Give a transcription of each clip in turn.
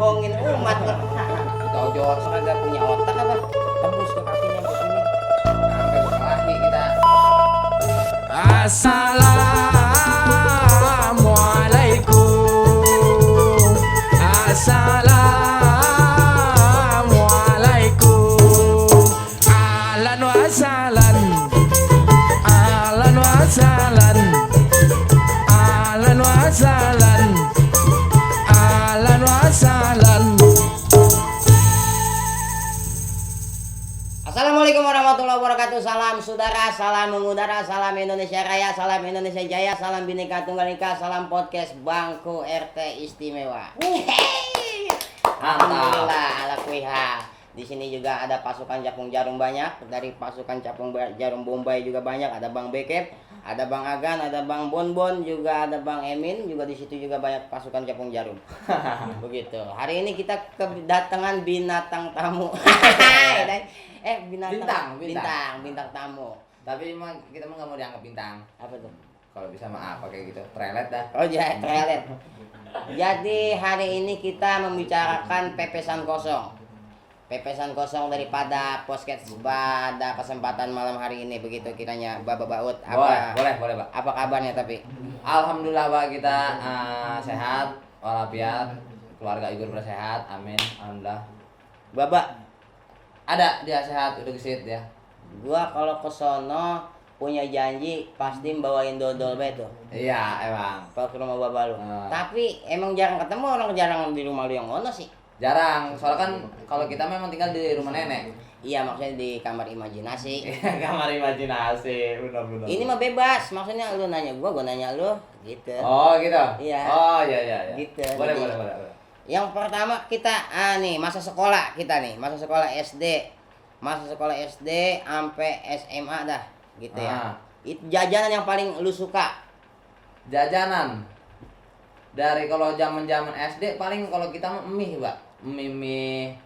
bohongin umat lo. Ojo kagak punya otak apa? Tembus ke kakinya begini. Sampai berkelahi kita. Assalamualaikum. Assalamualaikum. Ahlan wa sahlan. Ahlan wa sahlan. Ahlan wa sahlan. Ahlan wa sahlan. Assalamualaikum warahmatullahi wabarakatuh. Salam saudara, salam mengudara, salam Indonesia Raya, salam Indonesia Jaya, salam Bhinneka Tunggal Ika, salam podcast Bangku RT Istimewa. Alhamdulillah ala kuiha. Di sini juga ada pasukan Capung Jarum banyak, dari pasukan Capung Jarum Bombay juga banyak, ada Bang Bekep, ada Bang Agan, ada Bang Bonbon, juga ada Bang Emin, juga di situ juga banyak pasukan Capung Jarum. Begitu. Hari ini kita kedatangan binatang tamu. Bintang tamu. Tapi emang kita mah nggak mau dianggap bintang. Apa tuh? Kalau bisa mah apa kayak gitu, trelet dah. Oh ya, trailer. Jadi hari ini kita membicarakan pepesan kosong. Pepesan kosong daripada podcast pada kesempatan malam hari ini, begitu kiranya Bapak Baut. Boleh, Pak. Apa kabarnya tapi? Alhamdulillah Pak, kita sehat walafiat, keluarga Igor bersehat, amin, alhamdulillah. Bapak, Ada dia sehat, udah gesit ya. gua kalau ke sono punya janji pasti bawain dodol beto. Iya emang. Kalau ke rumah Bapak lu. Ah. Tapi emang jarang ketemu, orang jarang di rumah lu yang ono sih. Jarang, soalnya kan kalau kita memang tinggal di rumah nenek. Iya, maksudnya di kamar imajinasi. Kamar imajinasi, benar. Ini mah bebas, maksudnya lu nanya gua nanya lu, gitu. Oh gitu. Iya. Oh iya. Gitu. Boleh. Jadi, yang pertama kita nih masa sekolah kita nih, masa sekolah SD. Masa sekolah SD sampai SMA dah, gitu ya. Itu jajanan yang paling lu suka. Jajanan. Dari kalau zaman-zaman SD paling kalau kita mah mie, Pak. Mie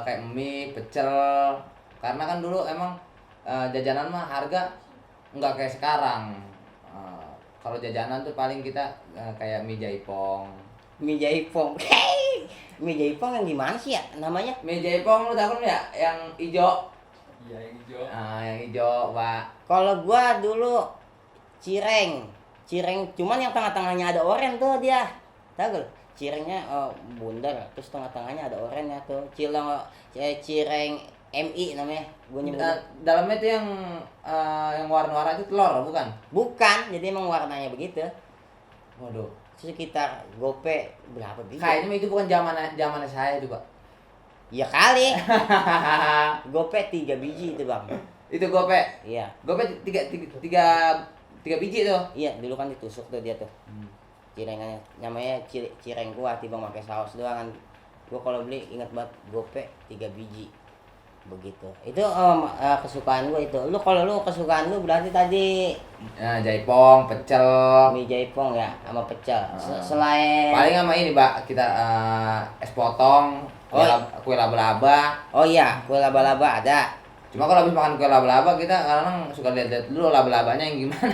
kayak mie, pecel. Karena kan dulu emang jajanan mah harga nggak kayak sekarang. Kalau jajanan tuh paling kita kayak mie jaipong. Mie jaipong. Mie jaipong yang gimana sih ya namanya? Mie jaipong lu tahu kan ya? Yang hijau. Iya yang hijau. Yang hijau, Pak. Kalau gua dulu cireng, cuman yang tengah-tengahnya ada oren tuh dia. Tahu gak? Cirengnya bundar, terus tengah-tengahnya ada orennya tuh. Cireng MI namanya. Gua nyebut. Dalamnya tuh yang warna-warna itu telur, bukan? Bukan, jadi emang warnanya begitu. Waduh. Sekitar gope berapa biji? Kayaknya itu bukan zaman saya itu, Pak. Ya kali. Gope 3 biji itu, Bang. Itu gope. Iya. Gope tiga biji tuh. Iya, dulu kan ditusuk tuh dia tuh. Cirengannya namanya cireng kuah, tiba pakai saus doang kan. Gua kalau beli ingat banget gope 3 biji. Begitu. Itu kesukaan gua itu. Lu kalau lu kesukaan lu berarti tadi Jaipong, pecel. mie jaipong ya sama pecel. Selain Paling sama ini, Pak, kita es potong, kue laba-laba. Oh iya, kue laba-laba ada. Cuma kalau habis makan kue laba-laba kita kadang suka lihat-lihat dulu laba-labanya yang gimana.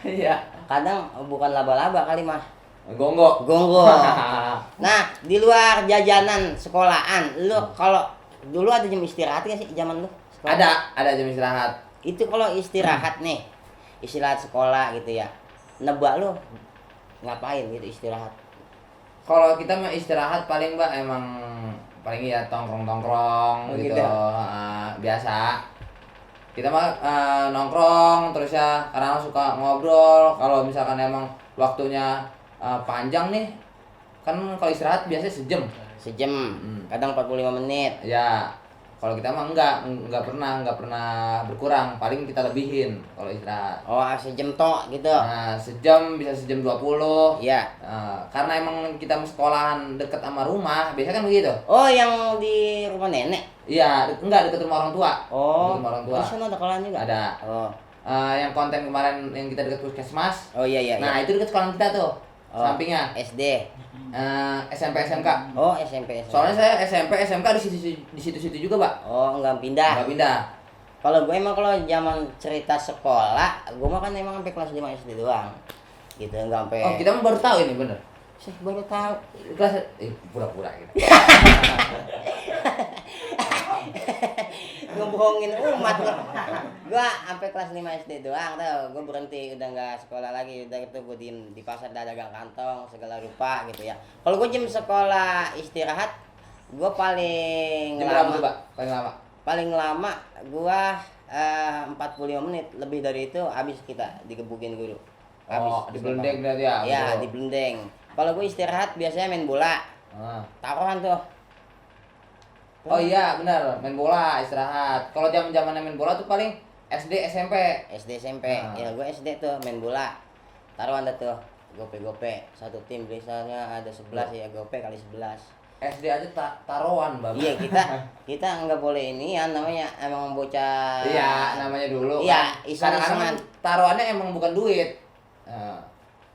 Iya. Kadang bukan laba-laba kali mah. Gonggok. Nah, di luar jajanan sekolahan, lu kalau dulu ada jam istirahat gak sih zaman lu? Sekolah? Ada jam istirahat. Itu kalau istirahat nih, istirahat sekolah gitu ya. Nebak lu ngapain gitu istirahat? Kalau kita mah istirahat paling, Mbak, emang paling ya tongkrong-tongkrong gitu. Gitu. Biasa. Kita mah nongkrong terus ya, karena suka ngobrol. Kalau misalkan emang waktunya panjang nih, kan kalau istirahat biasanya sejam. Sejam, kadang 45 menit. Ya, kalau kita mah enggak pernah berkurang, paling kita lebihin kalau istirahat. Oh, sejam tok gitu. Nah, sejam bisa sejam 20. Iya. Karena emang kita sekolahan deket sama rumah, biasanya kan begitu. Oh, yang di rumah nenek? Iya, enggak deket rumah orang tua. Oh, Deket rumah orang tua. di sana ada sekolahan juga? Ada. Oh. Yang konten kemarin yang kita deket puskesmas. Oh iya. Nah, itu deket sekolahan kita tuh. Sampingnya. SD. SMP SMK. Oh, SMP. Soalnya saya SMP SMK di situ juga, Pak. Oh, enggak pindah. Enggak pindah. Kalau gue emang kalau zaman cerita sekolah, gue mah kan emang sampai kelas 5 SD doang. Gitu, enggak sampai. Oh, kita mah baru tahu ini bener. Saya baru tahu. Kelas pura-pura gitu. Ngebohongin umat lo. Gua sampai kelas 5 SD doang tuh. Gua berhenti udah nggak sekolah lagi. Udah itu gua di pasar dagang kantong segala rupa gitu ya. Kalau gua jam sekolah istirahat, gua paling Jam berapa lama tuh, Pak? Paling lama. paling lama gua 45 menit. Lebih dari itu habis kita digebukin guru. Oh, di Blendeng berarti ya? Ya, Betul. di Blendeng. Kalau gua istirahat biasanya main bola. Ah. Taruhan tuh. Oh iya, benar, main bola, istirahat. Kalau zaman-zamannya main bola tuh paling SD, SMP. SD SMP. Nah. Ya gua SD tuh main bola. Taruhan dah tuh. Gope-gope. Satu tim misalnya ada 11 ya, gope kali 11. SD aja taruhan, Bang. Iya, kita nggak boleh ini ya namanya emang bocah. Iya, namanya dulu. Iya, kan. iseng-isengan. Kadang-kadang taruhannya emang bukan duit. Nah,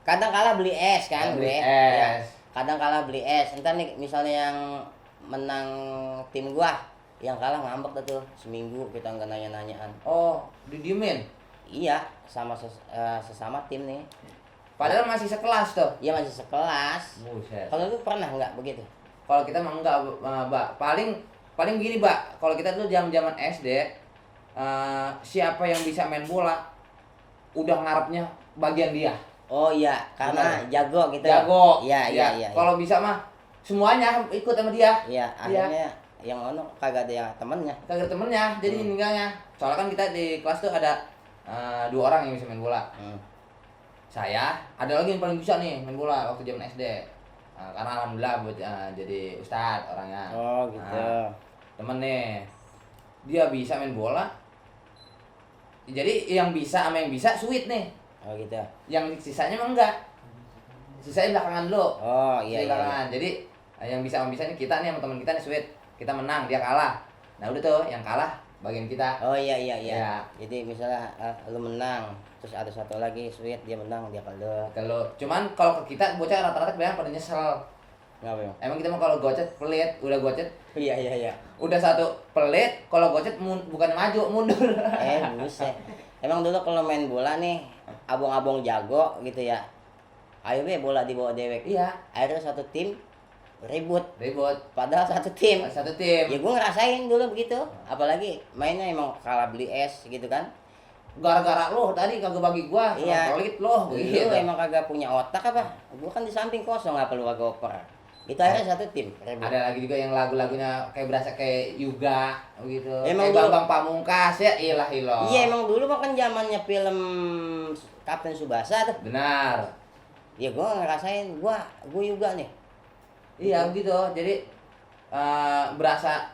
Kadang kala beli es kan Beli gue. es. Ya, kadang kala beli es. Entar nih misalnya yang menang tim gua, yang kalah ngambek dah tuh seminggu kita nggak nanya-nanyaan. oh, didiemin. Iya, sama sesama tim nih. Padahal masih sekelas tuh. Iya masih sekelas. Buset. Kalau lu pernah nggak begitu? Kalau kita mah enggak, Mbak. Paling gini, Mbak. Kalau kita tuh zaman SD, siapa yang bisa main bola, udah ngarepnya bagian dia. Oh iya, karena jago gitu. Jago. Iya, iya, iya. Kalau bisa mah semuanya ikut sama dia. Iya, akhirnya yang ono kagak ada yang temennya. Kagak ada temennya, jadi meninggalnya. Soalnya kan kita di kelas tuh ada 2 orang yang bisa main bola. Saya, ada lagi yang paling bisa nih main bola waktu zaman SD. Karena alhamdulillah buat jadi ustadz orangnya. Oh gitu. Temen nih, dia bisa main bola. Jadi yang bisa sama yang bisa sweet nih. Oh gitu. Yang sisanya mah enggak. Sisanya belakangan dulu. Oh iya, Sisanya iya. belakangan. Jadi yang bisa sama bisa nih kita nih sama teman kita nih sweet. Kita menang, dia kalah. Nah udah tuh yang kalah bagian kita. Oh iya, iya, iya. Iya. Jadi misalnya lu menang, terus ada satu lagi sweet dia menang dia kalah. Kalau cuman kalau ke kita bocah rata-rata kebanyakan pada nyesel. Ngapa ya? Emang kita mah kalau gocet pelit, udah gocet Iya, iya, iya. udah satu pelit, kalau gocet bukan maju mundur. Buset. Emang dulu kalau main bola nih, abang-abang jago gitu ya. Akhirnya bola dibawa dewek. Iya, Akhirnya satu tim ribut. ribut. Padahal satu tim. Satu tim. Ya gue ngerasain dulu begitu. Apalagi mainnya emang kalah beli es gitu kan. Gara-gara lo tadi kagak bagi gua, Iya. pelit lo Lu gitu. emang kagak punya otak apa? Gue kan di samping kosong, apa lu kagak oper? Itu akhirnya satu tim ribut. Ada lagi juga yang lagu-lagunya kayak berasa kayak Yuga gitu. Emang Kayak dulu- Bambang Pamungkas ya, ilah ilah. Iya emang dulu mah kan zamannya film Kapten Tsubasa tuh. Benar. Ya gue ngerasain, gue juga nih. Iya begitu. Jadi berasa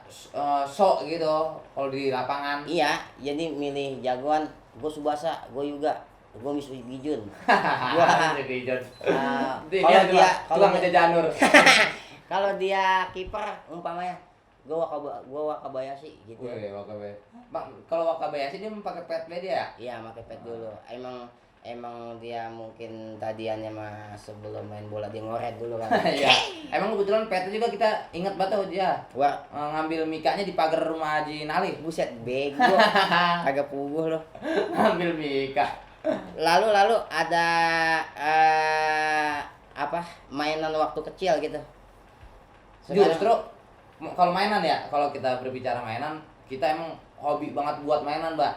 sok gitu kalau di lapangan. Iya, jadi milih jagoan, gue Tsubasa, gue juga, gue Miss Bijun. Jadi John. Kalau dia tukang ngeja janur. kalau dia kiper umpamanya, gue Wakabayashi gitu. Wih, Wakabayashi. Kalau Wakabayashi dia pakai pet dia. Iya, pakai pet dulu. Emang dia mungkin tadiannya mah sebelum main bola dia ngoret dulu kan. Iya. Emang kebetulan pet juga kita ingat banget tuh dia. Wah, Ngambil mikanya di pagar rumah Haji Nali. buset bego. Agak puguh loh. Ngambil mika. Lalu ada apa mainan waktu kecil gitu. Justru kalau mainan ya, kalau kita berbicara mainan, kita emang hobi banget buat mainan, Mbak.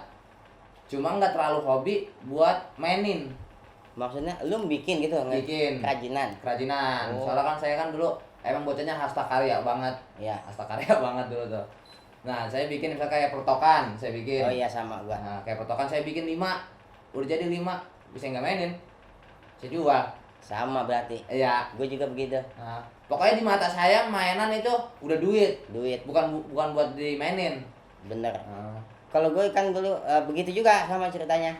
Cuma nggak terlalu hobi buat mainin, Maksudnya lu bikin gitu nggak? bikin Kerajinan. kerajinan. Oh. Soalnya kan saya kan dulu emang bocahnya hastakarya banget, Iya. hastakarya banget dulu tuh. Nah, saya bikin misalnya kayak pertokan, saya bikin. Oh iya sama gua. Nah, kayak pertokan saya bikin 5. Udah jadi 5, bisa nggak mainin. Saya jual. Sama berarti. Iya. Gue juga begitu. Nah, pokoknya di mata saya mainan itu udah duit, Duit. bukan buat dimainin. Bener. Nah, Kalau gue kan dulu begitu juga sama ceritanya.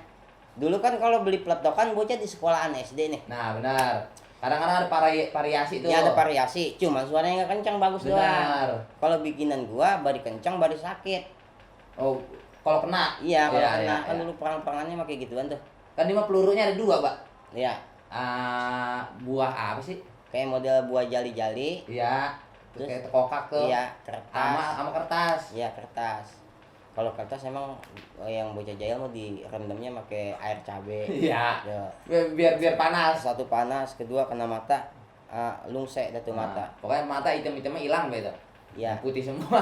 Dulu kan kalau beli pletokan bocah di sekolahan SD nih. nah, benar. Kadang-kadang ada variasi tuh. Ya ada variasi, cuman suaranya nggak kencang bagus doang. Benar. Kalau bikinan gua bari kencang bari sakit. Oh, kalau kena. Iya, kalau Iya, kena iya, kan iya. dulu perang-perangannya pakai gituan tuh. Kan dia mah pelurunya ada 2, Pak. Iya, Buah apa sih? kayak model buah jali-jali. Iya. Terus? Kayak tekokak tuh. Iya, kertas. Sama kertas. Iya, kertas. Kalau kertas emang yang bocah jahil mau direndamnya pakai air cabe. Iya. Ya. Biar panas. Satu panas, kedua kena mata. lungsek dah tuh Nah, mata. pokoknya mata hitam-hitamnya hilang begitu. Ya. Putih semua.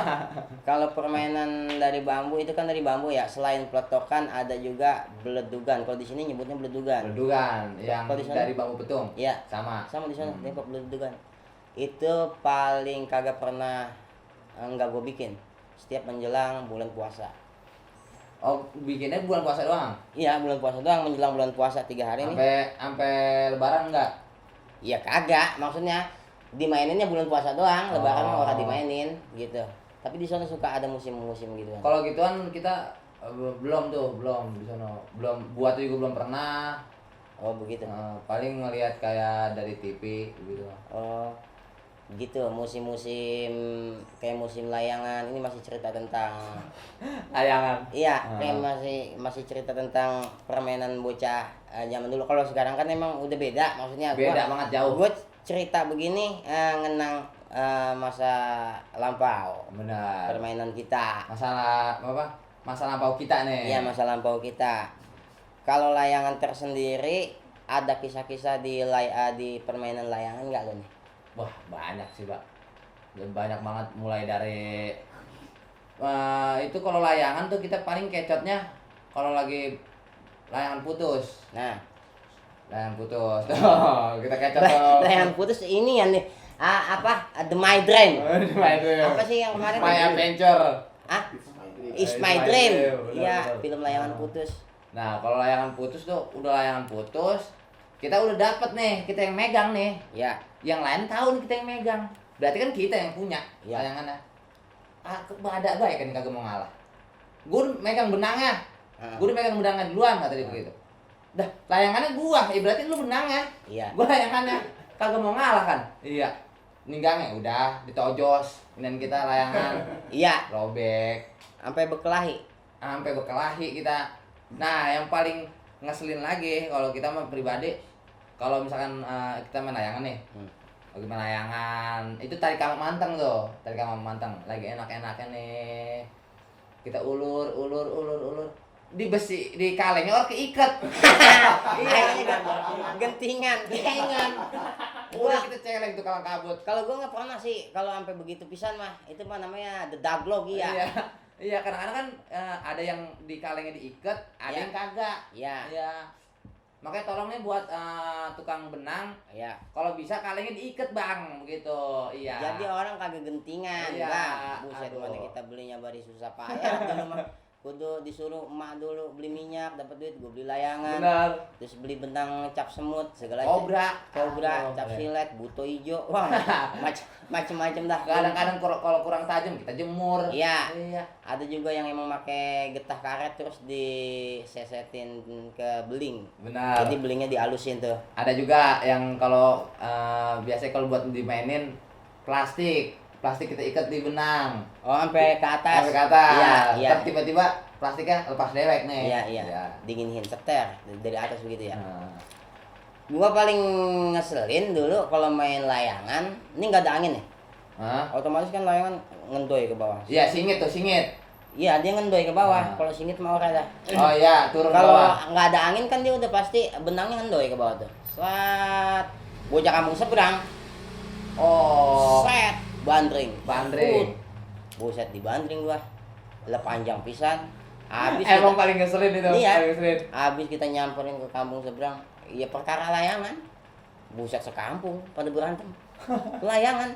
Kalau permainan dari bambu itu kan dari bambu ya. Selain peletokan ada juga beledugan. Kalau di sini nyebutnya beledugan. Bedugan yang Kalau di sana? dari bambu petung. Iya. Sama. Sama di sana Depok beledugan. Itu paling kagak pernah enggak gue bikin. Setiap menjelang bulan puasa. Oh, bikinnya bulan puasa doang. Iya, bulan puasa doang, menjelang bulan puasa 3 hari nih. Sampai lebaran enggak? Iya kagak, maksudnya dimaininnya bulan puasa doang, lebaran mah Oh. orang dimainin gitu. Tapi di sana suka ada musim-musim gitu kan. Kalau gituan kita belum di sana. Belum buat juga belum pernah. Oh, begitu. Paling ngelihat kayak dari TV gitu. Oh. Gitu, musim-musim kayak musim layangan. Ini masih cerita tentang Layangan. iya, kayak masih cerita tentang permainan bocah zaman dulu. Kalau sekarang kan emang udah beda, maksudnya Beda banget, jauh. Gue cerita begini ngenang masa lampau. Benar. Permainan kita. Masalah apa? Masa lampau kita nih. Iya, masa lampau kita. Kalau layangan tersendiri ada kisah-kisah di permainan layangan nggak lo nih? Wah, banyak sih, Pak. Banyak banget mulai dari itu kalau layangan tuh kita paling kecotnya kalau lagi layangan putus. Nah, Layangan putus. Tuh, kita kecot tuh. layangan putus ini yang nih The My Dream. Apa sih yang kemarin? My Adventure. Ah, It's My My Dream. Dream, benar, Iya, benar. film layangan putus. Nah, kalau layangan putus tuh udah layangan putus, kita udah dapet nih, kita yang megang nih. Ya, Yang lain tahu nih kita yang megang. Berarti kan kita yang punya Iya. layangannya. Ada baik kan kagak mau ngalah. Gue megang benangnya. Gue udah megang benangnya duluan kata dia begitu. Dah, layangannya gua, berarti lu benangnya. iya. Gua layangannya. Kagak mau ngalah kan? Iya. Ninggangnya udah ditojos. Dan kita layangan Iya, robek. sampai berkelahi. Sampai berkelahi kita. Nah, yang paling ngeselin lagi kalau kita mah pribadi, kalau misalkan kita main layangan nih, lagi main layangan, itu tarik kamar manteng tuh, tarik kamar manteng, lagi enak-enaknya nih, kita ulur, di besi, di kalengnya orang keikat, Akhirnya gentingan. udah kita celeng tuh kalang kabut. Kalau gue nggak pernah sih, kalau sampai begitu pisan mah, itu mah namanya the daglog iya. Iya, kadang-kadang kan ada yang di kalengnya diikat, ada Iya. yang kagak. Iya. Iya. Makanya tolong nih buat tukang benang, Iya. kalau bisa kalengnya diikat bang, begitu. Iya. Jadi orang kagak gentingan, Iya, Bang. Buset, aduh. mana kita belinya bari susah payah dulu mah. Kudu disuruh emak dulu beli minyak, dapat duit, gue beli layangan. Benar. Terus beli benang cap semut, segala Kobra, Kobra, Aduh, cap keren. silet, buto ijo. Wah, macem-macem dah. Kadang-kadang kalau kurang tajam kita jemur. Iya. Iya. Ada juga yang emang pakai getah karet terus disesetin ke beling. Benar. Jadi belingnya dialusin tuh. Ada juga yang kalau biasanya kalau buat dimainin plastik kita ikat di benang. Oh, sampai ke atas. Sampai ke atas. Iya, iya. Ntar tiba-tiba plastiknya lepas dewek nih. Iya. Dinginin seter dari atas begitu ya. Nah. Gua paling ngeselin dulu kalau main layangan, ini nggak ada angin ya. Hah? Otomatis kan layangan ngendoy ke bawah. Iya, singit. Iya, dia ngendoy ke bawah. Nah. Kalau singit mau dah. Oh iya, turun ke Kalau bawah. nggak ada angin kan dia udah pasti benangnya ngendoy ke bawah tuh. Set. Bocah kampung seberang. Oh. Set. Bandring. Bandring. Buset dibandring gua. Lah panjang pisan. Habis Emang kita, paling ngeselin itu. Iya. Paling ngeselin. habis kita nyamperin ke kampung seberang. Ya perkara layangan. Buset sekampung pada berantem. Layangan.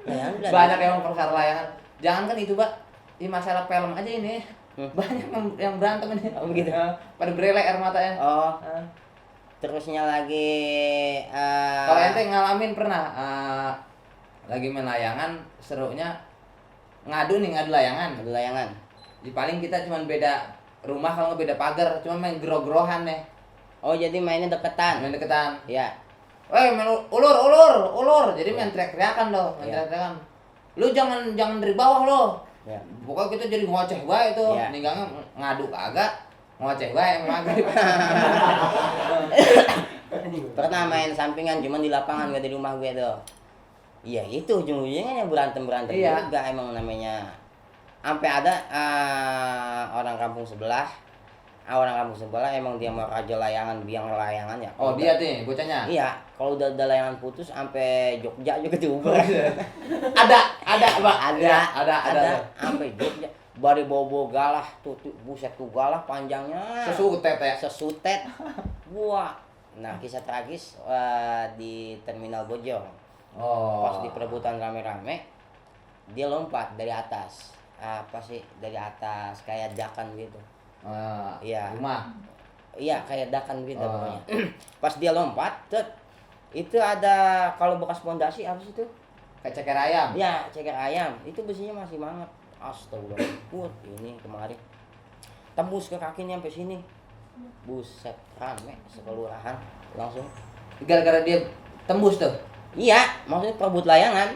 Layangan berantem. Banyak yang perkara layangan. Jangan kan itu, Pak. Ini masalah film aja ini. Banyak yang berantem ini. Oh, begitu. Pada berelek air matanya. Oh, terusnya lagi Kalau ente ngalamin pernah lagi main layangan, serunya ngadu layangan. ada layangan. Di paling kita cuman beda rumah, kalau nggak beda pagar, cuma main gero-gerohan nih. Oh, jadi mainnya deketan. Main deketan. Ya. Weh, main ulur. Jadi main teriak-teriakan loh, main Iya. teriak-teriakan. Lu jangan dari bawah lo. Ya. Pokoknya kita jadi ngoceh bae tuh. Iya. Ninggangnya ngadu kagak, ngoceh bae maghrib. Pernah main sampingan cuman di lapangan gak di rumah gue tuh. Iya, itu ujung-ujungnya berantem Iya. juga emang namanya. Sampai ada orang kampung sebelah orang kampung sebelah emang dia mau raja layangan, biang layangan ya. Oh, dia nih bocahnya. Iya, kalau udah ada layangan putus sampai Jogja juga diubah. Ada, Pak. ada, Ya, ada. sampai Jogja. Bari bobo galah tuh, buset tuh galah panjangnya. Sesutet ya. Sesutet. Wah. Nah, kisah tragis di Terminal Bojong. Oh. Pas di perebutan rame-rame, dia lompat dari atas. Apa sih? Dari atas kayak dakan gitu. Iya. Rumah. Iya, kayak dakan gitu Oh. pokoknya. Pas dia lompat, itu ada kalau bekas pondasi apa sih itu? Kayak ceker ayam. Ya, ceker ayam. Itu besinya masih banget. Astagfirullah. Ini kemarin tembus ke kakinya sampai sini. Buset, rame sekelurahan langsung. Gara-gara dia tembus tuh. Iya, maksudnya perebut layangan.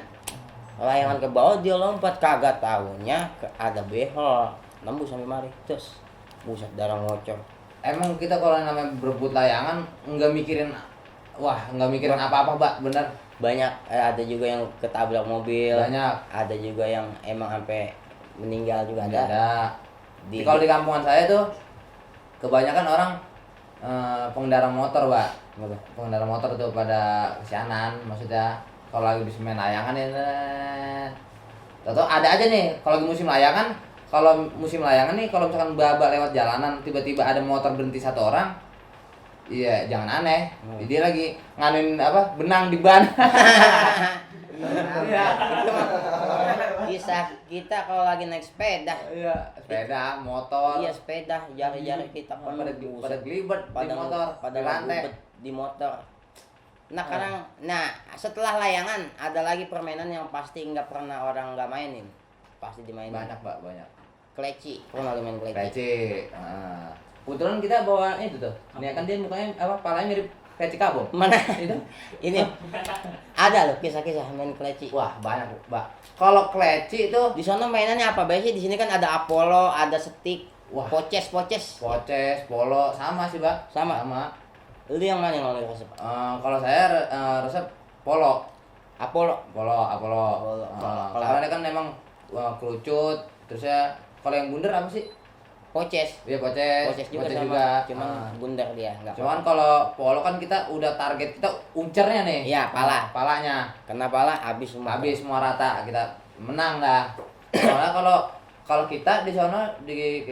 Layangan ke bawah dia lompat, kagak tahunya ada behel. Nembus sampai mari. Terus buset, darah ngocor. Emang kita kalau namanya berebut layangan nggak mikirin apa-apa, Mbak, bener. Banyak ada juga yang ketabrak mobil. Banyak. Ada juga yang emang sampai meninggal juga ada. Ada. Kalau di kampungan saya tuh kebanyakan orang pengendara motor, Pak. Pengendara motor tuh pada kesianan, maksudnya kalau lagi bisa main layangan ya. Tahu ada aja nih kalau lagi musim layangan, nih kalau misalkan baba lewat jalanan tiba-tiba ada motor berhenti satu orang, iya jangan aneh. Dia lagi nganuin benang di ban. Iya. Kisah kita kalau lagi naik sepeda. Iya, sepeda, motor. Iya, sepeda, jari-jari kita pada buset. gelibet di motor, pada di lantai. ngebut di motor. Nah, setelah layangan ada lagi permainan yang pasti nggak pernah orang nggak mainin. Pasti dimainin. Banyak, Pak, banyak. Kleci. Pernah lu main kleci? Kleci. Kebetulan kita bawa itu tuh. Ini kan dia mukanya palanya mirip kleci kabung. Mana? Itu. Ini ada loh kisah-kisah main kleci. Wah, banyak, Mbak. Kalau kleci itu Di sana mainannya apa? Biasanya di sini kan ada Apollo, ada stick, Wah. poces. poces, polo sama sih, Mbak. Sama? Lu yang mana yang lu resep? Kalau saya resep polo. Apollo. Apollo. Kalau- Karena dia kan memang kerucut, terus ya kalau yang bundar apa sih? Poces. Iya, poces. Poces juga sama, cuman bundar dia, enggak. Cuman kalau polo kan kita udah target kita uncernya nih. Iya, pala. Palanya. Kena pala habis semua. Habis semua rata, kita menang dah. Soalnya kalau kita di sana di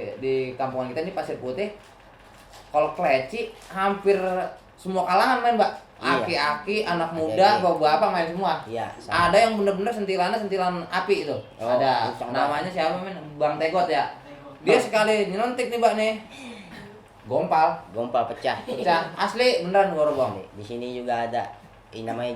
kampungan kita ini Pasir Putih, kalau kleci hampir semua kalangan main, Mbak. Iya. Aki-aki, anak muda, Aki-aki. bapak-bapak main semua. Iya, sama. Ada yang bener-bener sentilan api itu. Oh, ada. kencang Namanya siapa, men? Bang Tegot ya. Dia sekali nyelontik nih, Mbak nih. Gompal. Gompal pecah. Pecah. Asli beneran gua Bang. Di sini juga ada. Ini namanya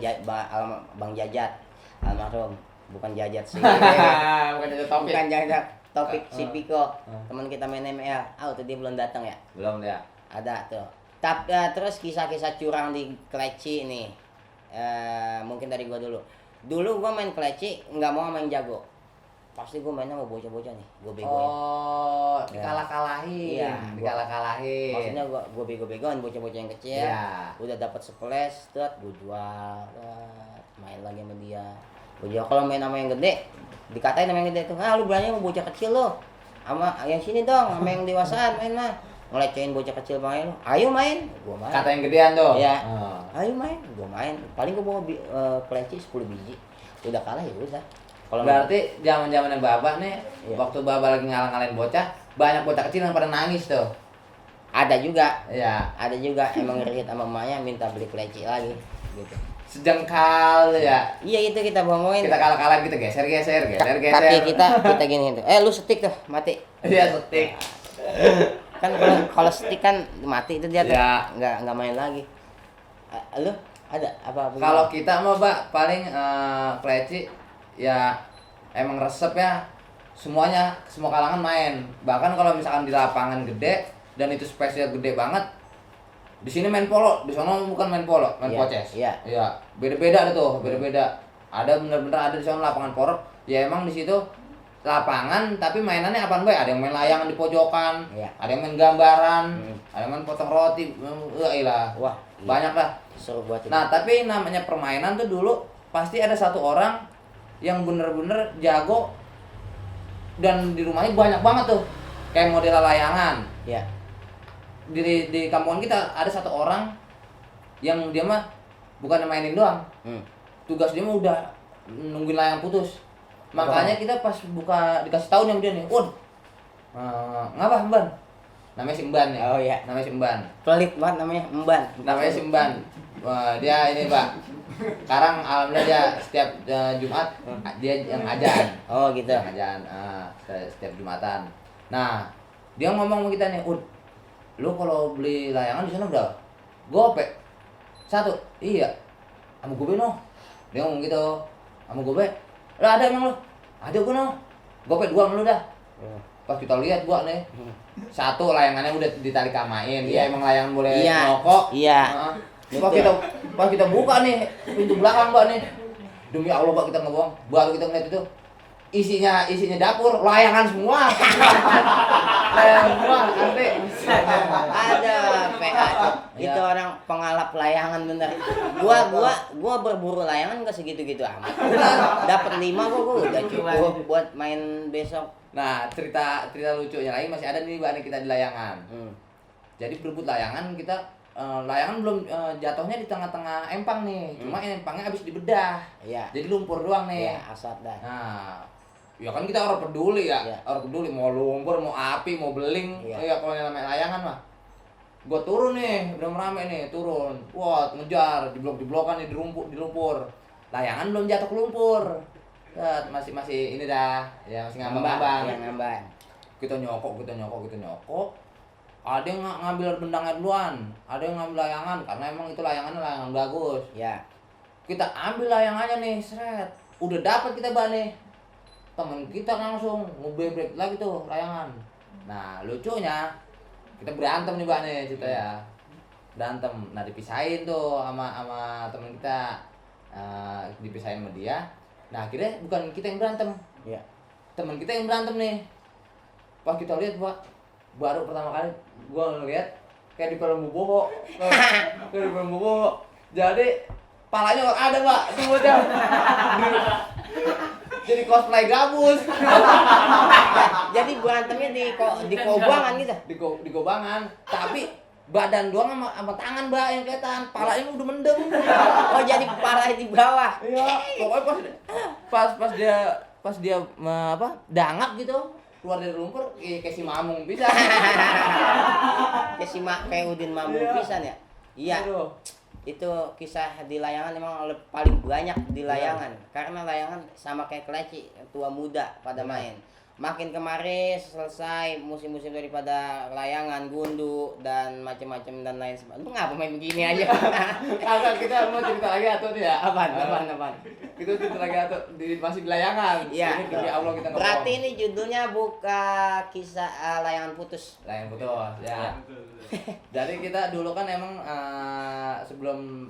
Bang Jajat. Almarhum. Bukan Jajat sih. Bukan ada topik. Bukan Jajat. Topik si Ah. Piko. Ah. Teman kita main ML. Tuh dia belum datang ya. Belum dia. Ada tuh. Tapi terus kisah-kisah curang di kleci nih. Mungkin dari gua dulu. Dulu gua main kleci nggak mau main jago. Pasti gua mainnya sama bocah-bocah nih. Gua begoin. Oh, Ya. dikalah-kalahin. Iya, Dikalah-kalahin. Maksudnya gua bego-begoin bocah-bocah yang kecil. Iya. Udah dapat sepeles, gua jual. Main lagi sama dia. Gua jual. Kalau main sama yang gede, dikatain sama yang gede tuh, lu berani sama bocah kecil lo. Sama yang sini dong, sama yang dewasaan main mah. Ngelecehin bocah kecil main lu. Ayo main. Gua main. Kata yang gedean tuh. Iya. Oh. Ayo main, gua main. Paling gua bawa kleci 10 biji. Udah kalah ya udah. Kalau Berarti zaman-zamannya Baba nih, Iya. waktu Baba lagi ngalah-ngalahin bocah, banyak bocah kecil yang pada nangis tuh. ada juga, Iya. ada juga emang ngerit sama emaknya minta beli kleci lagi gitu. Sejengkal ya. Iya itu kita bohongin. Kita kalah-kalah kita geser-geser. Kaki kita gini tuh. Lu setik tuh, mati. Iya, setik. Kan kalau stick kan mati itu dia tuh. Ya. Nggak main lagi. Lu ada apa? Kalau kita mah, Mbak, paling kleci ya emang resep ya semuanya, semua kalangan main. Bahkan kalau misalkan di lapangan gede dan itu spesial gede banget, di sini main polo, di sana bukan main polo, main Iya, poces. iya. Iya, beda-beda ada tuh, beda-beda. Ada bener-bener ada di sana lapangan porok. Ya emang di situ lapangan tapi mainannya apaan, Mbak? Ada yang main layangan di pojokan, Iya. ada yang main gambaran, Hmm. ada yang main potong roti. Iyalah. Wah, iya. Banyak lah. Seru buat itu. Nah, tapi namanya permainan tuh dulu pasti ada satu orang yang bener-bener jago dan di rumahnya banyak banget tuh. Kayak model layangan. Ya. di kampungan kita ada satu orang yang dia mah bukan mainin doang. Tugas dia mah udah nungguin layang putus. Makanya kita pas buka dikasih tahu sama dia nih, ngapa Mban? Namanya si Mban nih. Oh iya. Namanya si Mban. Pelit banget namanya Mban. Namanya si Mban. Wah, dia ini Pak. Sekarang alhamdulillah dia setiap Jumat dia yang ajan. Oh gitu. Yang ajan setiap Jumatan. Nah, dia ngomong sama kita nih, lu kalau beli layangan di sana berapa? Gope. 1. Iya. Sama gope no. Dia ngomong gitu. Sama gope. Lah ada emang lu? Ada gua no. Gope 2 sama lu dah. Pas kita lihat gua nih. 1 layangannya udah ditali kamain. Dia emang layangan boleh nyokok. Iya. Pas kita buka nih pintu belakang Mbak nih. Demi Allah Mbak kita ngebohong. Baru kita ngeliat itu isinya dapur, layangan semua. Layangan semua, nanti Ada PA itu orang pengalap layangan bener. Gua berburu layangan enggak segitu-gitu amat. Dapat 5 kok gua udah cukup buat main besok. Nah, cerita lucunya lagi masih ada nih Mbak kita di layangan. Jadi berebut layangan kita layangan belum jatuhnya di tengah-tengah empang nih. Cuma empangnya habis dibedah. Iya. Jadi lumpur doang nih. Iya, asap dah. Nah, ya kan kita orang peduli ya. Iya. Orang peduli mau lumpur, mau api, mau beling. Iya. Ya kalau yang namanya layangan mah. Gua turun nih, udah merame nih, turun. Wah, ngejar, diblok-diblokan nih di lumpur. Layangan belum jatuh ke lumpur. Masih ini dah, ya masih ngambang-ngambang. Iya, ngambang. Kita nyokok. Ada yang ngambil bendangnya duluan, ada yang ngambil layangan karena emang itu layangan bagus. Ya. Kita ambil layangannya nih, seret. Udah dapat kita Mbak nih. Temen kita langsung ngebebrek lagi tuh layangan. Nah, lucunya kita berantem nih Mbak nih cerita ya. Berantem. Nah, dipisahin tuh sama temen kita. Dipisahin sama dia. Nah, akhirnya bukan kita yang berantem. Iya. Temen kita yang berantem nih. Pas kita lihat Mbak, baru pertama kali gua ngeliat kayak di film Bobo. Kayak di film Bobo. Jadi palanya nggak ada Mbak, semuanya. Jadi cosplay gabus. Jadi berantemnya di kobangan gitu. Di kobangan, tapi badan doang sama tangan Mbak yang kelihatan, palanya udah mendem. Oh, jadi parah di bawah. Iya, pokoknya pas dia dangap gitu, keluar dari lumpur kayak si Mamung bisa. Kayak Udin Mamung Iya. pisan ya. Iya. Aduh. Itu kisah di layangan memang paling banyak di layangan. Karena layangan sama kayak keleci, tua muda pada main. Makin kemarin selesai musim-musim daripada layangan, gundu dan macam-macam dan lain sebagainya. Lu ngapa main begini aja? Kakak kita mau cerita lagi atau nih ya? Apaan? Kita cerita lagi atau masih di layangan. Iya. Ini demi Allah kita ngomong. Berarti ini judulnya buka kisah layangan putus. Layangan putus ya. Jadi kita dulu kan emang sebelum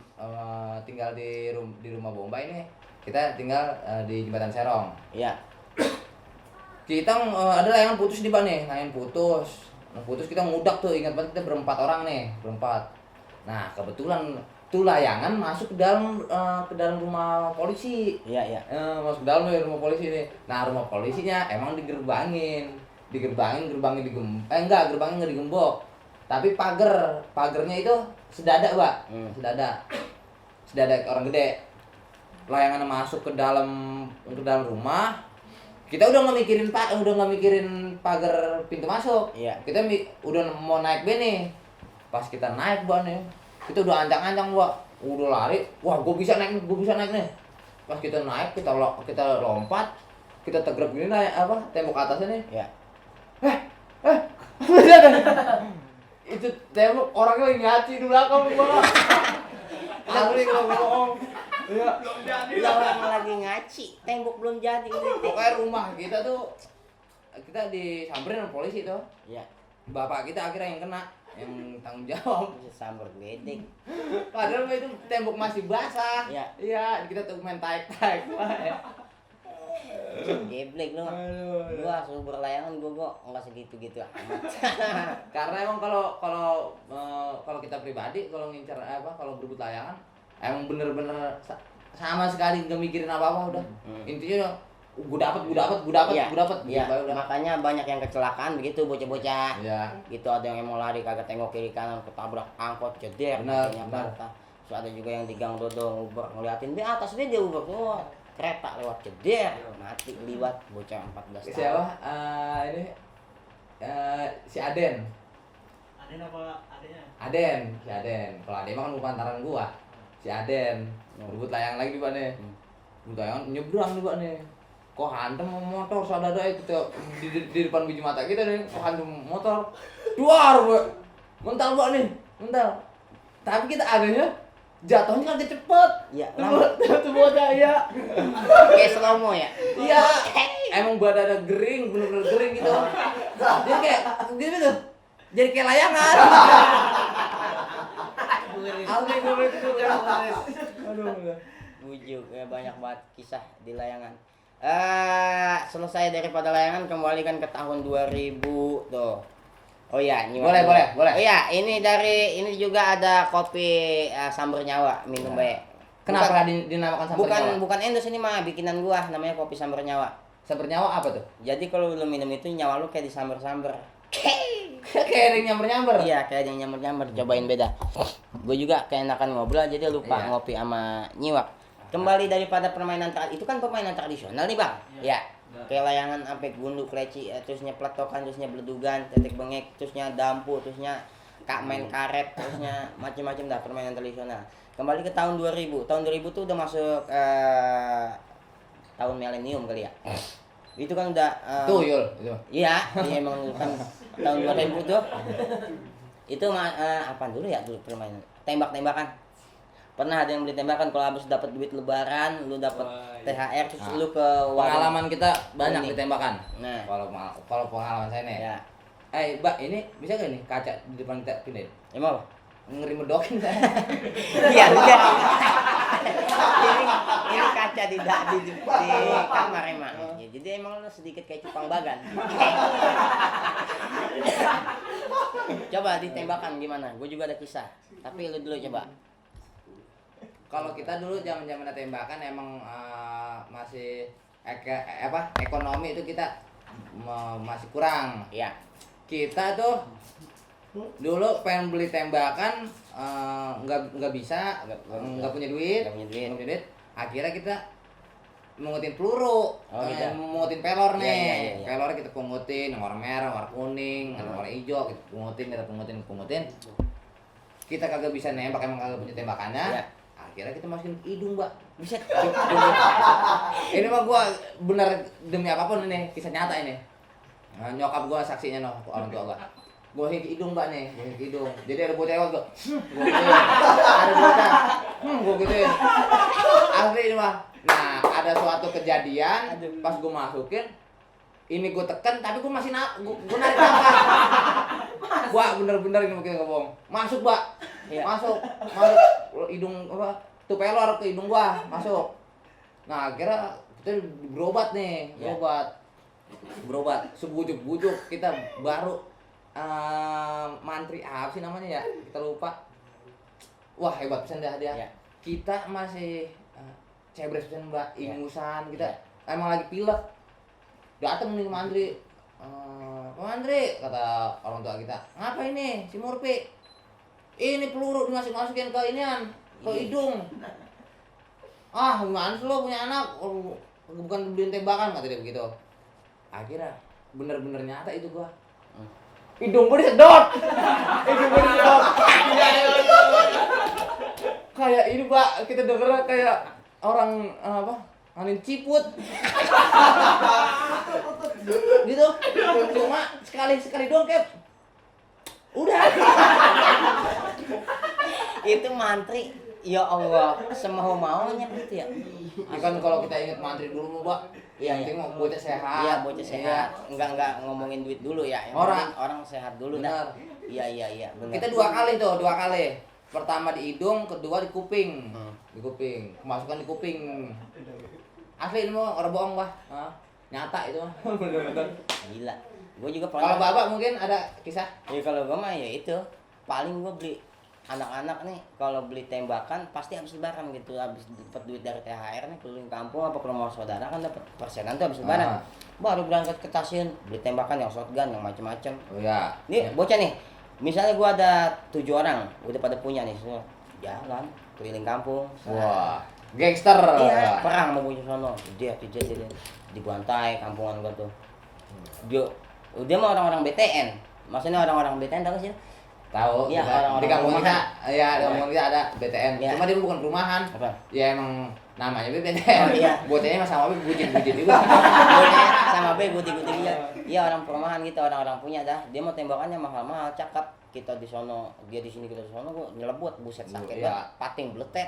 tinggal di rumah Bombay ini, kita tinggal di Jembatan Serong. Iya. Kita ada layangan putus di Pak nih, layangan putus. Nah, putus kita ngudak tuh, ingat banget kita berempat orang nih, berempat. Nah, kebetulan tuh layangan masuk ke dalam rumah polisi. Iya. Masuk ke dalam nih rumah polisi nih. Nah, rumah polisinya emang gerbangnya nggak digembok. Tapi pagernya itu sedada, Pak. Sedada orang gede. Layangannya masuk ke dalam rumah. Kita udah nggak mikirin pagar pintu masuk. Iya. Kita udah mau naik nih. Pas kita naik nih, kita udah ancang-ancang udah lari. Wah, gue bisa naik nih. Pas kita naik, kita lompat, kita tegrep gini tembok atasnya nih. Iya. Itu tembok orangnya lagi ngaci di belakang gua. Asli kalau bohong. Iya. Lah orang lagi ngaci, tembok belum jadi. Pokoknya rumah kita tuh kita disamperin sama polisi tuh. Iya. Bapak kita akhirnya yang kena, yang tanggung jawab. Sambar gledek. Padahal itu tembok masih basah. Iya. Iya, kita tuh main taik-taik. Geblek lu. Gua subur layangan gua enggak segitu-gitu amat. Karena emang kalau kita pribadi kalau ngincer kalau berebut layangan emang bener-bener sama sekali nggak mikirin apa-apa udah. Intinya gue dapat Iya, iya. Baru udah. Makanya banyak yang kecelakaan begitu bocah-bocah. Iya. Gitu ada yang mau lari kagak tengok kiri kanan ketabrak angkot ceder Benar, kakinya benar. patah. Terus ada juga yang di gang dodong uber ngeliatin di atas dia uber keluar kereta lewat ceder mati liwat bocah 14 tahun. Siapa? Ini si Aden. Aden apa adanya? Aden, si Aden. Kalau Aden mah kan bukan antaran gua. Si Aden. Rebut layang lagi Pak nih. Rebut layang nyebrang nih Pak nih. Kok hantem motor sadada itu di depan biji mata kita nih. Kok hantem motor. Duar, Pak. Mental Pak nih. Mental. Tapi kita adanya jatuhnya kan cepet. Iya, lama. Tuh bocah ya. Kayak slow mo ya. Iya. Emang badannya gering, bener-bener gering gitu. Jadi kayak gitu tuh. Jadi kayak layangan. Aldi gue itu. Aduh. Bujuk ya banyak banget kisah di layangan. Selesai daripada layangan kembalikan ke tahun 2000 tuh. Oh iya, Boleh. Oh iya, ini juga ada kopi samber nyawa minum baik. Kenapa dinamakan samber nyawa? Bukan endos ini mah bikinan gua namanya kopi samber nyawa. Samber nyawa apa tuh? Jadi kalau lu minum itu nyawa lu kayak disamber-samber. Kayak yang nyamber-nyamber. Iya, kayak yang nyamber-nyamber, cobain beda. Gue juga keenakan ngobrol jadi lupa Iya. ngopi sama nyiwak. Kembali daripada permainan itu kan permainan tradisional nih, Bang. Iya. Ya. Kayak layangan sampai gundu kleci, terusnya pletokan, terusnya beledugan, tetek bengek, terusnya dampu, terusnya kak main karet, terusnya macam-macam dah permainan tradisional. Kembali ke tahun 2000. Tahun 2000 tuh udah masuk tahun milenium kali ya. Itu kan udah Tuh, Yul, itu. iya, emang kan tahun 2000 tuh. Itu apa dulu ya dulu permainan? Tembak-tembakan. Pernah ada yang beli tembakan kalau habis dapat duit lebaran, lu dapat THR terus Nah, lu ke warung. Pengalaman kita banyak Unik. di tembakan. Nah. Kalau pengalaman saya nih. Ya. Mbak, ini bisa gak nih kaca di depan kita pindahin? Emang apa? Ngeri medokin saya. Iya, iya. ini kaca di kamar emang. Ya, jadi emang lu sedikit kayak cupang bagan. Coba ditembakan gimana? Gue juga ada kisah. Tapi lu dulu coba. Kalau kita dulu zaman tembakan emang masih ekonomi itu kita masih kurang. Iya. Kita tuh dulu pengen beli tembakan nggak bisa, nggak punya duit. Nggak punya duit. Akhirnya kita mengutin peluru, Oh, gitu. mengutin pelor nih. Iya. Pelornya kita pungutin, yang warna merah, warna kuning, yang warna hijau, kita pungutin. Kita kagak bisa nembak, emang kagak punya tembakannya. Iya. Akhirnya kita masukin ke hidung, Mbak. Bisa. Ini mah gua bener demi apapun ini, kisah nyata ini. Nah, nyokap gua saksinya noh, orang tua gua. Gua hit hidung Mbak nih, gua hit hidung. Jadi ada bocah gua gituin. Ada bocah. Gua gituin. Asli ini mah. Nah, ada suatu kejadian pas gua masukin ini gua tekan tapi gua masih gua narik nafas. Gua bener-bener ini mungkin ngomong. Masuk, Mbak. Iya. Masuk hidung apa? Tuh pelor ke hidung gua, masuk. Nah, akhirnya kita berobat nih, Iya. berobat sebujuk-bujuk kita baru mantri apa sih namanya ya, kita lupa. Wah, hebat pisan dah dia. Iya. Kita masih cebres pisan Mbak, Iya. ingusan kita Iya. emang lagi pilek. Datang nih mantri. Pak Mantri, kata orang tua kita, ngapa ini si Murpi? Ini peluru dimasukin ke inian, ke hidung. Ah, gimana sih lo punya anak? Oh, bukan beliin tembakan, kata dia begitu. Akhirnya bener-bener nyata itu gua. Hidung gua disedot. Kayak ini, Pak, kita denger kayak orang apa? Angin ciput. Gitu. Cuma sekali doang, Kep. Udah. Itu mantri. Ya Allah, semau-maunya gitu ya. Kan kalau kita ingat mantri dulu, Mbak. Iya, Yang penting mau bocah sehat. Iya, bocah sehat. Enggak ngomongin duit dulu ya. Yang Orang. penting orang sehat dulu Benar. dah. Iya, benar. Kita dua kali. Pertama di hidung, kedua di kuping. Di kuping. Kemasukan di kuping. Asli ini mah orang bohong, Pak. Hah? Nyata itu mah. Bener-bener. Gila. Gue juga Kalau pernah. Bapak mungkin ada kisah? Ya kalau gue mah ya itu. Paling gue beli anak-anak nih kalau beli tembakan pasti habis lebaran gitu, habis dapat duit dari THR nih keliling kampung apa ke rumah saudara kan dapat persenan tuh habis lebaran. Baru berangkat ke stasiun beli tembakan yang shotgun yang macam-macam. Oh ya. Nih bocah nih, misalnya gua ada 7 orang udah pada punya nih semua, jalan keliling kampung. Wah, gangster. Iya, perang mau punya sono. Dia dibantai kampungan gua tuh. Dia mah orang-orang BTN. Maksudnya orang-orang BTN tahu sih? Tahu, Iya, kita- orang-orang di kampung kita, rumahan. ya di kampung kita ada BTN. Iya. Cuma dia bukan perumahan. Apa? Ya emang namanya BTN. Oh, iya. Bocahnya mah sama bucin-bucin juga. Bocah sama B guti-guti dia. Iya orang perumahan gitu, orang-orang punya dah. Dia mau tembakannya mahal-mahal, cakep. Kita di sono, dia di sini, kita di sono, gua nyelebut, buset sakit Iya. banget, pating bletet.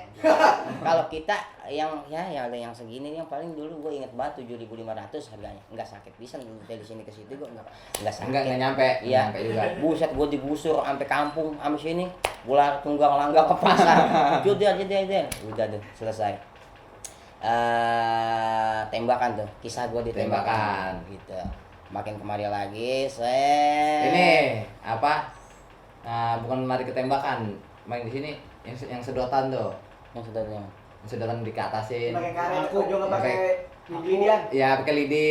Kalau kita yang ada yang segini yang paling dulu gua inget banget 7.500 harganya. Enggak sakit bisa dari sini ke situ gua enggak sakit. Enggak nyampe. Iya. Nyampe juga. Buset gua digusur sampai kampung, sampai sini. Gua tunggang langgang ke pasar. Udah tuh selesai. Tembakan tuh, kisah gua ditembakan gitu. Makin kemari lagi, Ini apa? Nah, bukan lari ketembakan, main di sini yang sedotan tuh. yang sedangnya. Yang sedotan dikatasin. Pakai karet, Aku juga Pakai- pakai lidi-lidian. Ya, pakai lidi.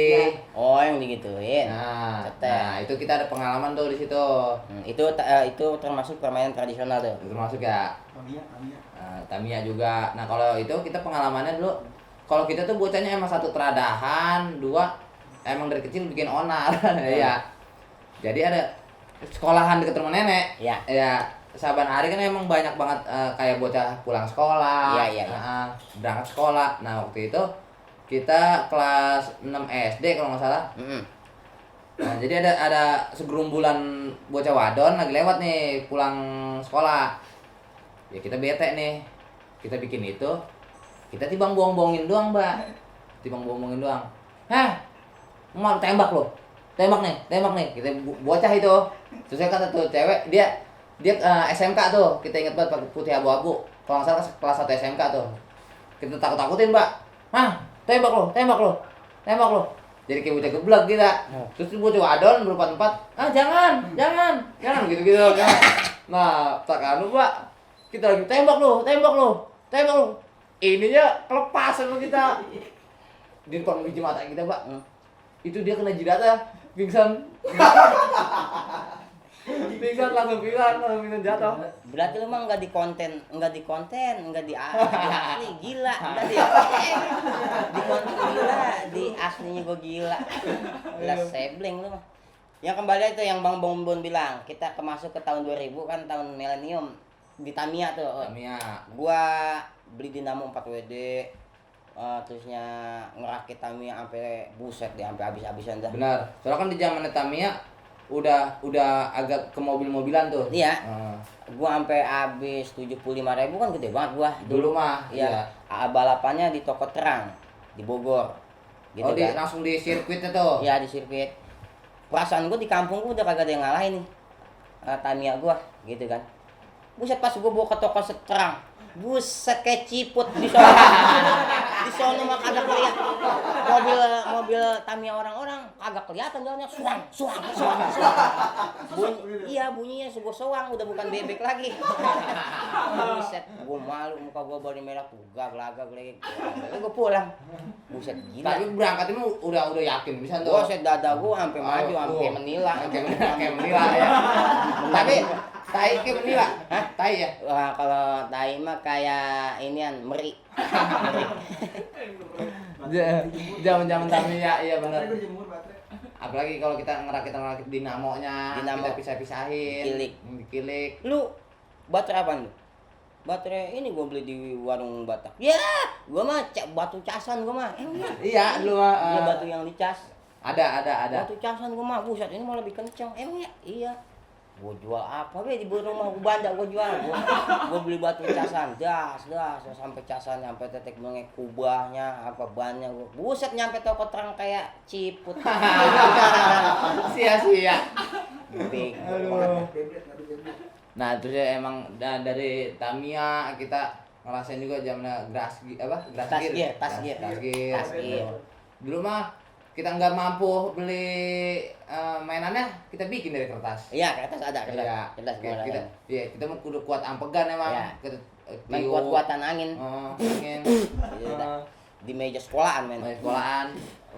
Oh, yang digituin. Nah, Cetek. itu kita ada pengalaman tuh di situ. Itu termasuk permainan tradisional tuh. Itu termasuk ya. Tamiya. Tamiya juga. Nah, kalau itu kita pengalamannya dulu. Kalau kita tuh bocahnya emang satu teradahan, dua emang dari kecil bikin onar. Iya. Jadi ada sekolahan dekat rumah nenek. Iya. Ya, saban hari kan emang banyak banget kayak bocah pulang sekolah. Iya. Berangkat sekolah. Nah, waktu itu kita kelas 6 SD kalau nggak salah. Nah, jadi ada segerumbulan bocah wadon lagi lewat nih pulang sekolah. Ya kita bete nih. Kita bikin itu. Kita tibang bohong-bohongin doang, Mbak. Tibang bohong-bohongin doang. Hah? Mau tembak lo. Tembak nih. Kita bocah itu. Terus saya kata tuh cewek, dia SMK tuh. Kita inget banget pakai putih abu-abu. Kalau nggak salah kelas 1 SMK tuh. Kita takut-takutin, Mbak. Hah? Tembak lo. Jadi kayak bocah geblek kita. Terus bocah wadon berempat-empat. Jangan gitu-gitu kan. Nah, tak anu, Mbak. Kita lagi tembak lo. Ininya kelepas sama kita. Di depan biji mata kita, Mbak. Itu dia kena jidatnya, pingsan. langsung pingsan jatuh. Berarti lu mah enggak di konten, enggak di asli, gila. Berarti ya. Di konten gila, di aslinya gua gila. Lah sebleng lu mah. Yang kembali itu yang Bang Bonbon bilang, kita masuk ke tahun 2000 kan tahun milenium di Tamiya tuh. Tamiya. Gua beli dinamo 4 WD, terusnya ngerakit Tamiya sampai buset deh, sampai habis-habisan dah. Benar. Soalnya kan di zaman Tamiya udah agak ke mobil-mobilan tuh. Iya. Gua sampai habis 75.000 kan gede banget gua. Dulu mah. Iya. Balapannya di toko terang di Bogor. Gitu kan. Langsung di sirkuitnya tuh. Iya di sirkuit. Perasaan gua di kampung gua udah kagak ada yang ngalahin nih. Tamiya gua gitu kan. Buset pas gua bawa ke toko terang. Buset kayak ciput di sono. Di sono mah kagak kelihatan. Mobil Tamiya orang-orang kagak kelihatan jalannya suang. Bunyinya sego soang udah bukan bebek lagi. Buset, gua malu muka gua baru merah gagak lagi. Gua pulang. Buset gila. Tapi berangkatnya udah yakin bisa tuh. Buset dada gua sampai maju sampai menila. Kayak menila ya. Tapi tai kayak menila. Hah? Tai ya? Wah, kalau tai mah kayak inian meri. Zaman-zaman Tamiya, iya benar. Baterai berjemur baterai. Apalagi kalau kita ngerakit dinamonya, Dinamo. kita pisah-pisahin, dikilik. Lu baterai apa lu? Baterai ini gua beli di warung Batak. Ya, gua mah batu casan gua mah. Iya, dulu mah. Iya batu yang dicas. Ada. Batu casan gua mah buset ini malah lebih kencang. Ya? Iya. Gua jual apa be di rumah gua banda gua jual. Gua beli batu casan, das sampai casannya sampai tetek bengek kubahnya apa bannya gua. Buset nyampe toko terang kayak ciput. Sia-sia. Bego. Nah, terus ya emang dari Tamiya kita ngerasain juga zamannya Tasgear. Tas gear. Dulu mah kita nggak mampu beli mainannya, kita bikin dari kertas. Iya, kertas ada, kertas. Iya, Kertas gimana? kita, iya kita mau kudu kuat ampegan emang. Iya. Kita Main tiup. kuat-kuatan angin. Angin. Iya, dah. Di meja sekolahan main. Main sekolahan.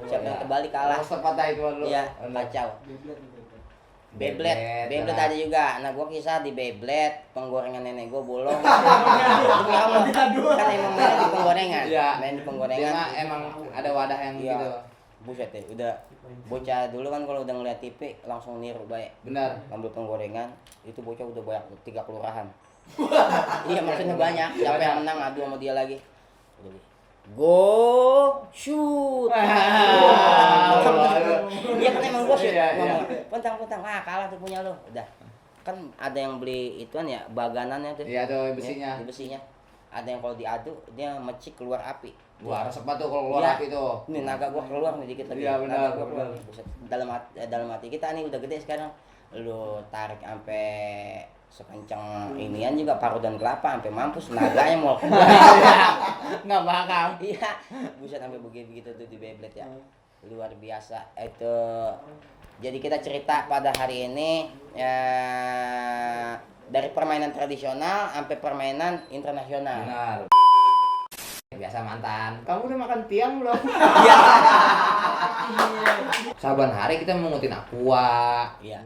Siapa yang kebalik kalah. Terus sepatah itu dulu. Iya, kacau. Beyblade, Beyblade ada juga. Nah, gua kisah di Beyblade, penggorengan nenek gua bolong. Demi Allah, kan emang main di penggorengan. Iya. Main di Dia penggorengan. mah emang ada wadah yang Iya. gitu. Buset ya, udah bocah dulu kan kalau udah ngeliat TV langsung niru baik. Benar. Ambil penggorengan, itu bocah udah banyak 3 kelurahan. Iya, maksudnya banyak. Siapa yang menang adu sama dia lagi. Udah gitu. Go shoot. Iya kan emang go shoot. Iya, iya. Ngomong, Pentang, kalah tuh punya lo. Udah. Kan ada yang beli ituan ya, baganannya tuh. Iya tuh Ya, besinya. di besinya. Ada yang kalau diadu dia mecik keluar api. Wah, resep banget tuh kalau keluar Iya. api tuh. Ini naga gua keluar nih dikit lagi. Iya, benar, Naga gua keluar. benar. Buset. Dalam hati kita nih udah gede sekarang. Lu tarik sampai sekencang inian juga paruh dan kelapa sampai mampus naganya mau keluar. Nggak bakal. Iya. Buset sampai begitu tuh di Beyblade ya. Luar biasa. Itu jadi kita cerita pada hari ini ya, dari permainan tradisional sampai permainan internasional. Benar. Biasa mantan. Kamu udah makan tiang belum? Iya. Saban hari kita mengutin aqua. Iya.